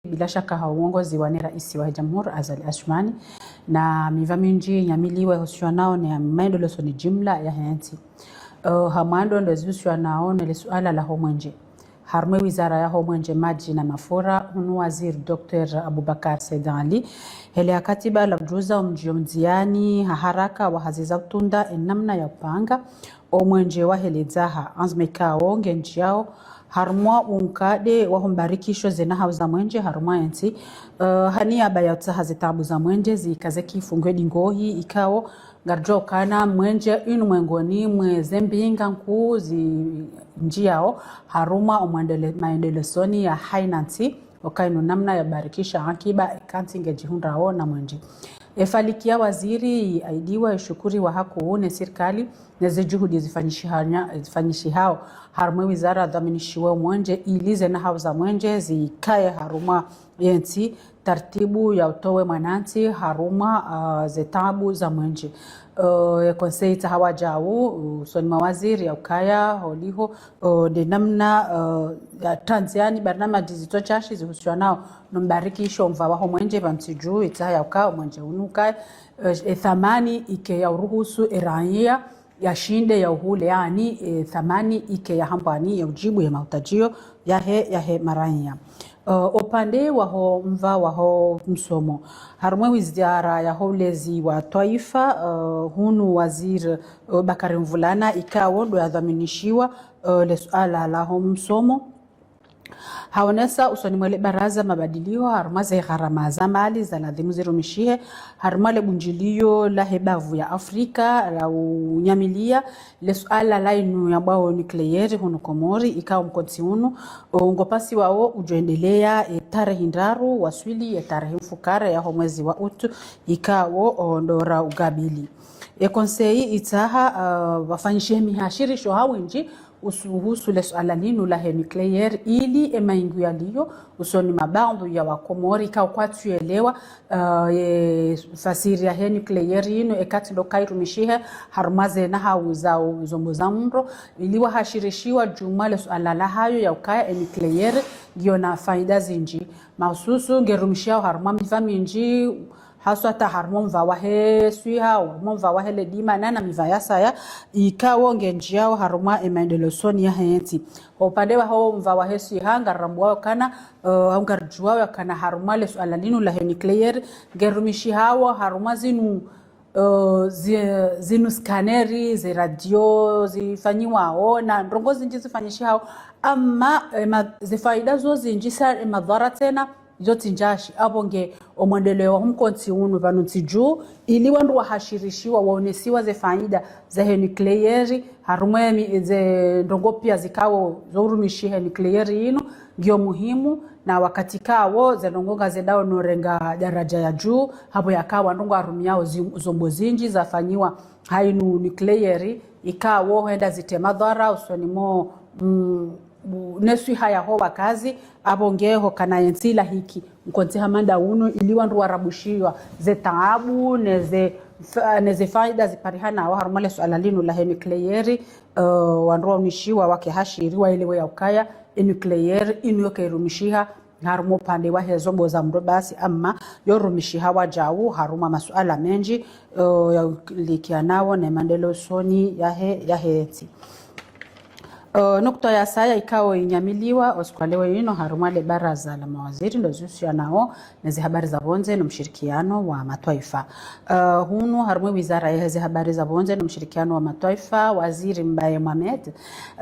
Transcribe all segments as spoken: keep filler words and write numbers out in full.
bila shaka ha uongozi wa ne raisi wa jamhuri Azali Assoumani, na miva mindji inyamiliwa ihusianao ne maendeleo usoni jimla yahe ntsi. Eh, ha mwando ndo zihusianao ne le suala laho mwenje. Harumwa e wizara yaho mwenje, madji na mafura, hunu waziri Docteur Aboubacar Said Ali, hele ha katiba la ujuza omdjio ndziani ha haraka wa hazi za utunda e namna ya upanga o mwenje wahe le dzaha, anzma ikao ngendjiao harumwa unkade wa humbarikisho ze nahau za mwenje harumwa e ntsi, eh, ha niaba ya utsaha ze taabu za mwenje zikaze kifu ngwe dingohi ikao ngaridjo ukana mwenje inu mwengoni mwe ze mbinga nkuu zindjiao harumwa o mwendele-, maendeleo usoni ya haina ntsi, oka inu namna ya barikisha ankiba eka ntsi ngedjihundrao na mwenje. E faliki ya waziri iaidiwa ishukuriwa hakuu ne sirikali ne ze juhudi zifanyishihanya-, zifanyishihao harumwa e wizara dhwaminishiwa o mwenje ili ze nahau za mwenje zikaye harumwa ye ntsi, tartibu ya utowe mwanantsi harumwa, ah, ze taabu za mwenje. Eh, e conseil itsaha wajau usoni mwa waziri ya ukaya holiho, eh, nde namna, eh, ya tandziani barnamaji zitso shashi zihusianao no mbarikisho mva waho mwenje pvantsi juu itsaha ya ukaya o mwenje unu ukaya, eh, e thamani ike ya uruhusu e raia yashinde ya uhule, yaani, eh, thamani ike ya hambwani ya ujibu ye mahutajio yahe, yahe maraiya. Eh, upande waho mva waho msomo, harumwa e wizara yaho ulezi wa twaifa, eh, hunu waziri, eh, Bakari Mvulana ikao ndo yadhwaminishiwa, eh, le suala laho msomo, haonesa usoni mwa le baraza mabadilio harumwa ze gharama za mali za ladhimu zirumishihe harumwa le bundjilio lahe bavu ya Afrika la unyamilia le suala la inu yambwao nucléaire hunu Komori, ikao mkontsi unu, o, ngo pasiwao ujo endelea, e, tarehi ndraru waswili e tarehi mfukare yaho mwezi wa utu, ikao, o, ndo ra ugabili. E conseil itsaha, ah, wafanyishe mihashirisho ha windji usu-, uhusu le suala linu lahe nucléaire, ili e maingu yaliyo usoni mwa baadhwi ya Wakomori ikao kwatsu elewa, ah, ye fasiri yahe nucléaire yinu, eka tsi ndo ka irumishihe harumwa ze nahau za u-, zombo za mndro, ili wahashirishiwa juu mwa le suala lahayo ya ukaya e nucléaire ngiyo na faida zindji. Mahususu ngerumishihao harumwa miva mindji, haswa hata harumwa mva wahe swiha, harumwa mva wahe le dima, na na miva ya saya, ikao ngendjiao harumwa e maendeleo usoni yahe ntsi. Kwa upande waho mva wahe swiha, ngarirambuwao ukana, eh, au ngarijuwao ukana harumwa le suala linu lahe nucléaire, ngerumishihao harumwa zinu, eh, zi-, zinu scanner, ze radio zifanyiwao, na ndrongo zindji zifanyishihao, ama, eh, ma-, ze faida zo zindji sa, eh, madhara tsena, izo tsi ndjashi, apvo nge o mwendeleo waho mkontsi unu pvanu ntsi juu, ili wandru wahashirishiwa, waonesiwa ze faida zahe nucléaire, harumwa e mi-, ze ndrongo pia zikao zo urumishiha e nucléaire yinu, ngiyo muhimu, na wakati kao ze ndrongo ngazendao no renga daraja ya juu, hapvo yakao wandru ngwarumiao zi-, zombo zindji zafanyiwa ha inu nucléaire, ikao hwenda zitre madhara usoni mwa, mm, u-, ne swiha yaho wakazi, apvo nge hukana ye ntsi ilahiki mkontsi hama nda unu, ili wandru warabushiwa ze taabu, ne ze fa-, ne ze faida ziparihanao harumwa le suala linu lahe nucléaire, eh, wandru waoneshiwa wake hashiri waelewe ya ukaya e nucléaire inu yoka irumishiha harumwa upande wahe zombo za mndro basi, ama yo rumishiha wajau harumwa masuala mendji, eh, ya ulikianao ne maendeleo usoni yahe, yahe ntsi. Eh, nukta ya saya ikao inyamiliwa o usiku wa leo inu harumwa le baraza la mawaziri ndo zihusianao ne ze habari za pvondze no mshirikiano wa matwaifa. Eh, hunu harumwa e wizara yahe ze habari za pvondze no mshirikiano wa matwaifa, waziri Mbaye Mohamed,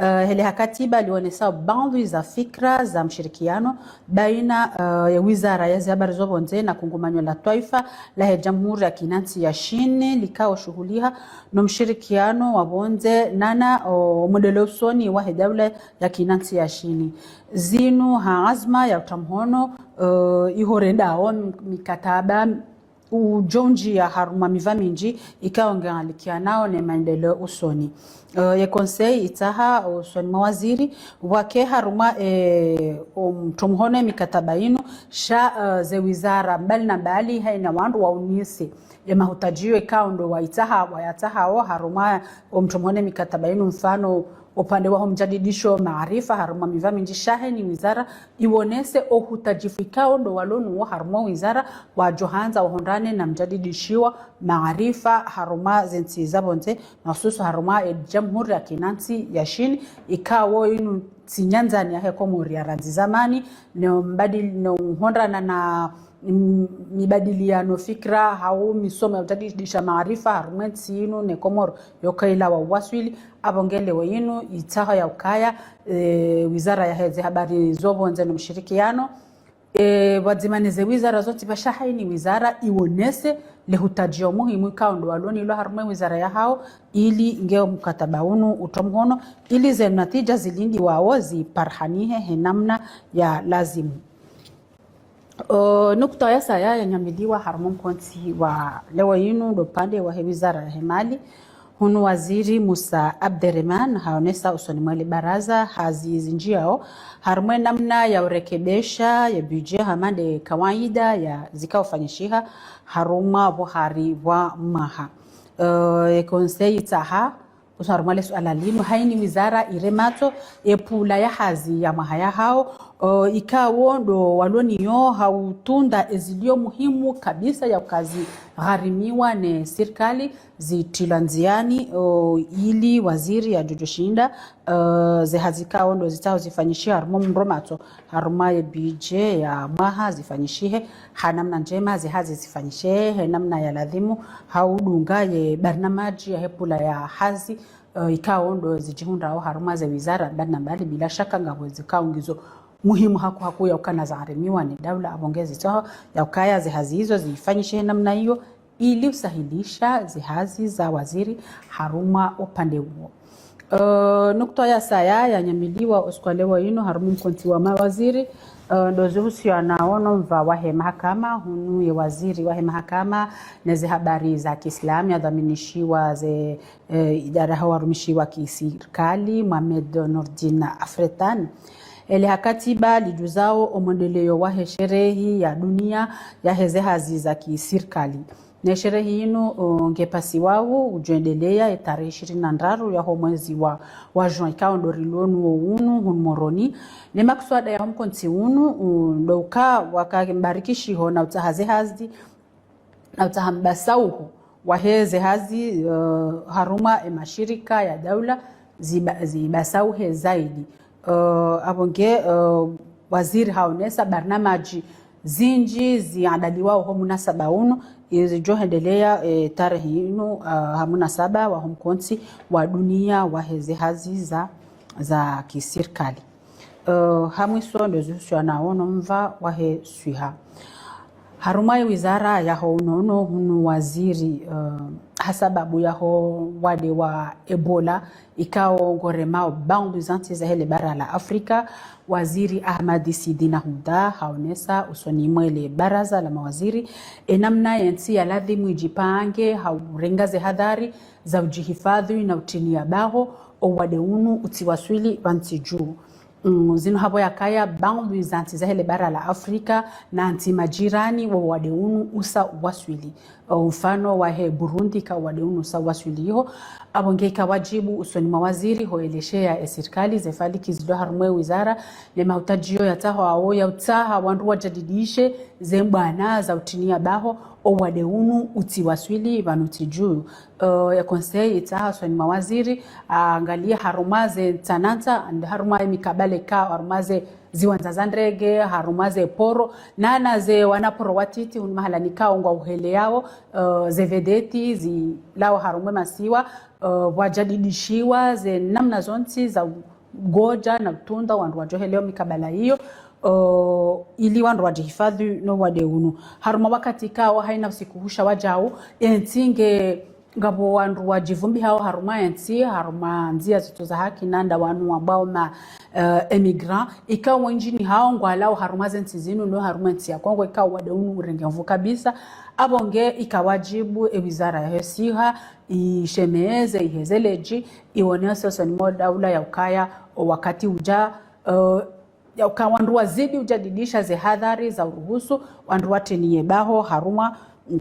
eh, hele ha katiba lionesa baadhwi za fikra za mshirikiano baina, eh, ya wizara ya ze habari zo pvondze na kungumanyo la twaifa lahe jamhuri ya kinantsi ya Shini likao shuhuliha no mshirikiano wa pvondze na na, o, mwendeleo usoni wahe daula ya kinantsi ya Shini. Zinu ha azma ya utra mhono, eh, iho rendao mikataba ujo unjia harumwa miva mindji ikao ngialikianao ne maendeleo usoni. Eh, ye conseil itsaha usoni mwa waziri wake harumwa, eh, um, utra mhono e mikataba inu, sha, eh, ze wizara mbali na mbali haina wandru waonese e mahutajio ikao ndo waitsaha, wayatsahao harumwa o utra mhono e mikataba inu, mfano Upande waho mjadidisho maarifa harumwa miva mindji, sha hayini wizara iwonese ohutajifu ikao ndo walo nuwo harumwa wizara, wadjohandza wahundrane na mjadidishiwa maarifa harumwa zentsi za pvondze, na hususu harumwa e jamhuri ya kinantsi ya Shini, ikao inu tsi nyandzani yahe Komori ya randzi zamani, no mbadi-, no hundrana na, mm, mibadiliano fikra hau misomo ya ujadidisha maarifa harumwa entsi inu ne Komori yoka ilawa uwaswili. Apvo nge leo inu itsaha ya ukaya, e, wizara yaheze habari zo pvondze no mshirikiano, e, pvwadzima neze wizara zontsi pvasha hayini wizara iwonese le hutaji ya muhimu ikao ndo walo nilo harumwa wizara yahao, ili ngeo mkataba unu utrilwe mhono, ili ze natija zilindiwao ziparihanihe he namna ya lazimu. O, nukta ya saya yanyamiliwa harumwa mkontsi wa leo inu ndo upande wahe wizara yahe mali. Hunu waziri Musa Abderemane haonesa usoni mwele baraza hazi zindjiao harumwa namna ya urekebesha ya budget hama nde kawaida ya zikao fanyishiha harumwa pvohari pvwa mwaha. E, e conseil itsaha usoni harumwa le suala linu, hayini wizara ire matso e pula ya hazi ya mwaha yahao, o, ikao ndo walo niyo ha utunda ezilio muhimu kabisa ya ukazi gharimiwa ne sirikali zitrilwa ndziani, o, ili waziri ya djodjo shinda, o, ze hazi ikao ndo zitsaho zifanyishihe harumwa mndro matso harumwa ye budget ya mwaha zifanyishihe ha namna ndjema, ze hazi zifanyishihe he namna ya lazimu, ha udunga ye barnamaji yahe pula ya hazi, e, ikao ndo zidjihundrao harumwa ze wizara mbali na mbali, bila shaka ngapvo zikao ngizo muhimu haku haku ya ukana zagharimiwa ne daula, apvo nge zitsaho ya ukaya ze hazi izo zifanyishihe namna iyo, ili usahilisha ze hazi za waziri harumwa upande uwo. E, nukta ya saya yanyamiliwa usiku wa leo inu harumwa mkontsi wa mawaziri, e, ndo zihusianao no mva wahe mahakama, hunu ye waziri wahe mahakama neze habari za kiislamu yadhaminishiwa ze, e, idara ha warumishi wa kisirikali, Mohamed Nourdine Afretane. Ele hakatiba lidjuzao omwendeleo wahe sherehi ya dunia yaheze hazi za kisirikali. Ne sherehi inu, o, ngepasiwao udjoendelea e tarehi ishirini na ndraru yaho mwezi wa, wa juin ikao ndo rilo nuwo unu hunu Moroni. Ne makswada yaho mkontsi unu, u, ndo uka waka mbarikishiho na utsaha ze hazi, na utsaha mbasauho waheze hazi, e, harumwa e mashirika ya daula ziba-, zibasauhe zaidi. E, apvo nge, e, waziri haonesa barnamaji zindji ziandaliwao ho munasaba unu, izidjoendelea, e, tarehi inu, e, ha munasaba waho mkontsi wa dunia waheze hazi za, za kisirikali. E, ha mwiso ndo zihusianao no mva wahe swiha. Harumwa ye wizara yaho unono hunu waziri, e, ha sababu yaho wade wa Ebola, ikao ngoremao baadhwi zantsi zahe le bara la Afrika, waziri Ahmad Sidi Nahuda haonesa usoni mwele baraza la mawaziri e namna yentsi ya lazimu idjipange ha urenga ze hadhari za udjihifadhwi na utiniya baho owade unu utsiwaswili pvantsi dju. Mm, zinu hapvo yakaya baadhwi zantsi zahe le bara la Afrika na ntsi majirani wo wade unu usa uwaswili. O mfano wahe Burundi ka wade unu usa uwaswili iho. Apvo nge ika wadjibu usoni mwa waziri ho elesheya e sirikali ze faliki zilo harumwa e wizara ne mahutajiyo yatsahwao ya utsaha wandru wajadidishe ze mbwana za utiniya baho owade unu utsiwaswili pvanu ntsi dju. E, ya conseil itsaha usoni mwa waziri, angalia harumwa ze ntsanantsa, and harumwa e mikabala ikao, harumwa ze ziwandza za ndege, harumwa ze poro, nana ze wana poro watiti, hunu mahala nikao ngwa uheleyao, e, ze vedeti, zilao harumwa e masiwa, e, wajadidishiwa, ze namna zontsi za ugodja na utunda wandru wadjoheleo mikabala iyo, e, ili wandru wadjihifadhwi no wade unu. Harumwa wakati ikao, haina usiku husha wadjau, entsi nge ngapvo wandru wadjivumbihao harumwa entsi, harumwa ndzia zitso za haki nanda wanu wambwao ma, e, émigrants, ikao wendji ni hao ngwalao harumwa ze ntsi zinu, no harumwa entsi ya Kongo, ikao wade unu urenge nvu kabisa. Apvo nge ika wadjibu e wizara yahe swiha, ishemeze, iheze ledji, iwonese usoni mwa daula ya ukaya, o wakati uja, e, ya uka wandru wazidi ujadidisha ze hadhari za uruhusu wandru watiniye baho harumwa, mm,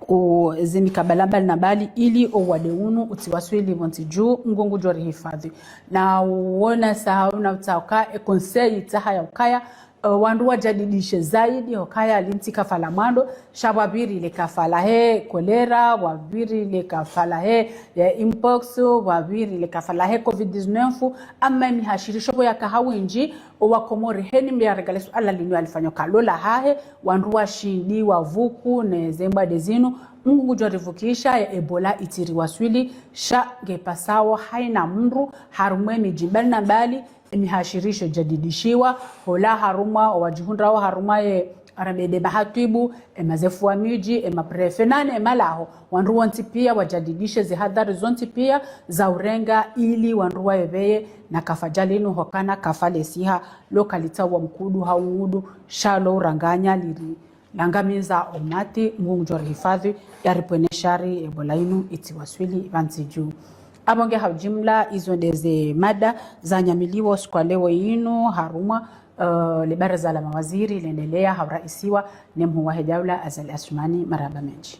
ku zemikabala mbali na mbali ili owade unu utsiwaswili pvontsi dju. Mngu ngudjo rihifadhwi. Na uona saha una utsaha uka e conseil itsaha ya ukaya, eh, wandru wajadidishe zaidi, ukaya linu tsi kafa la mwando, sha pvwapviri le kafa lahe kolera, pvwapviri le kafa lahe, ya mpox, pvwapviri le kafa lahe covid dix-neuf, ama emihashirisho pvo yaka ha windji, owakomori heni mbe yaregale suala linu yalifanya kalola hahe, wandru washindi, wavuku, ne zembwade zinu, Mngu ngudjo rivukisha ya Ebola itsiriwaswili, sha ngepvasao haina mndru, harumwa emidji mbali na mbali, emihashirisho jadidishiwa, hola harumwa, owajihundrao harumwa ye, aramede mahatwibu, emazefu wa midji, emaprefe, nane emalaho, wandru wontsi pia wajadidishe zihadhari zontsi pia za urenga ili wandru waepveye na kafa djalinu hukana kafa lesiha, lo kalitsaha mkudu hau ngudu, sha lo uranganya liri langamiza umati. Mngu ngudjo rihifadhwi, yaripvwene shari Ebola inu itsiwaswili pvantsi dju. Apvo nge ha ujimla, izo ndeze mada zanyamiliwa usiku wa leo inu, harumwa, eh, le baraza la mawaziri lendelea ha uraisiwa ne mhuu wahe daula Azali Assoumani. Marahaba mendji.